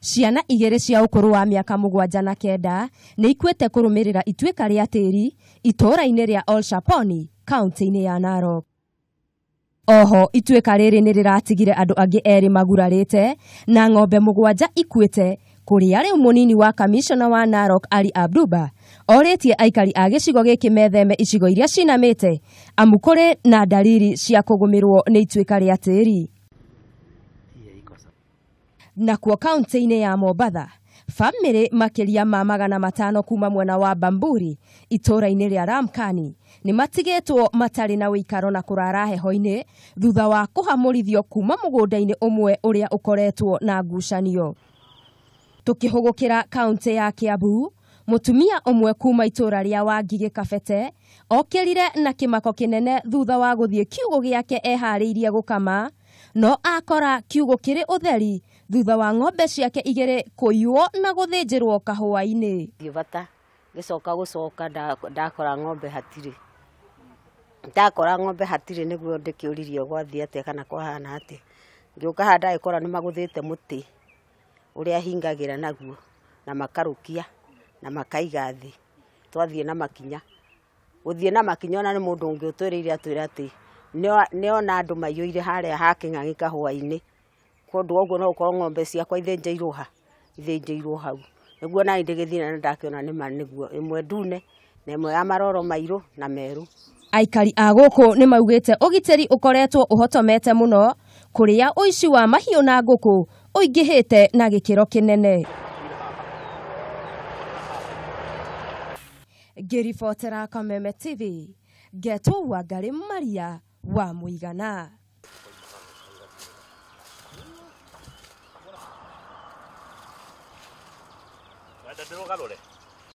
Ciana igĩrĩ cia ũkũrũ wa mĩaka 7 na 9 nĩ ikuĩte kũrũmĩrĩra ituĩka rĩa tĩri itũũra-inĩ rĩa Olshaponi kaunti-inĩ ya Narok. Oho ituĩka rĩrĩ nĩ rĩratigire andũ angĩ 2 magurarĩte na ng'ombe 7 ikuĩte kũrĩa rĩu mũnini wa kamishona wa Narok Ali Abduba orĩtie aikari a gĩcigo gĩkĩ metheme icigo iria cinamĩte amu kũrĩ na dalili cia kũgũmĩrwo nĩ ituĩka rĩa tĩri. Nakuo kaunti-inĩ ya Mombatha, bamĩrĩ makĩria ma 500 kuma mwena wa Bamburi itũũra-inĩ rĩa Ramkani nĩ matigĩtwo matarĩ na ũikaro na kũrara heho-inĩ thutha wa kũhamũrithio kuma mũgũnda-inĩ ũmwe ũrĩa ũkoretwo na ngucanio. Tukĩhũgũkĩra kaunti ya Kiambu, mũtumia ũmwe kuma itũũra rĩa Wangigĩ Kabete okĩrire na kĩmako kĩnene thutha wa gũthiĩ kiugũ gĩake eharĩirie gũkama, no akora kiugũ kĩrĩ ũtheri thutha wa ng'ombe ciake 2 kũiywo na gũthĩnjĩrwo kahũa-inĩ. Thiĩ bata gĩcoka gũcoka ndakora ng'ombe hatirĩ. Ndakora ng'ombe hatirĩ nĩguo ndĩkĩũririe gwathiĩ atĩa kana kwahana atĩa. Ngĩũka haha ndagĩkora nĩ magũthĩte mũtĩ ũrĩa hingagĩra naguo na makarũkia na makaiga thĩ. Twathiĩ na makinya. Gũthiĩ na makinya ona nĩ mũndũ ũngĩ ũtwĩrĩire atwĩra atĩ nĩona andũ maiyũire harĩa ha kĩng'ang'i kahũa-inĩ. Kũndũ ũguo no ũkorwo ng'ombe ciakwa ithĩnjĩirwo ha, ithĩnjĩirwo hau. Nĩguo nani ndĩgĩthiĩ na ndakĩona nĩ ma nĩguo ĩmwe ndune na ĩmwe ya maroro mairũ na merũ. Aikari a gũkũ nĩ maugĩte ũgitĩri ũkoretwo ũhotomete mũno kũrĩa ũici wa mahiũ na ngũkũ ũingĩhĩte na gĩkĩro kĩnene. Ngĩribotera Kameme TV, ngetwo Wangari Maria wa Mũigana. Wenda ndĩrũgarũre?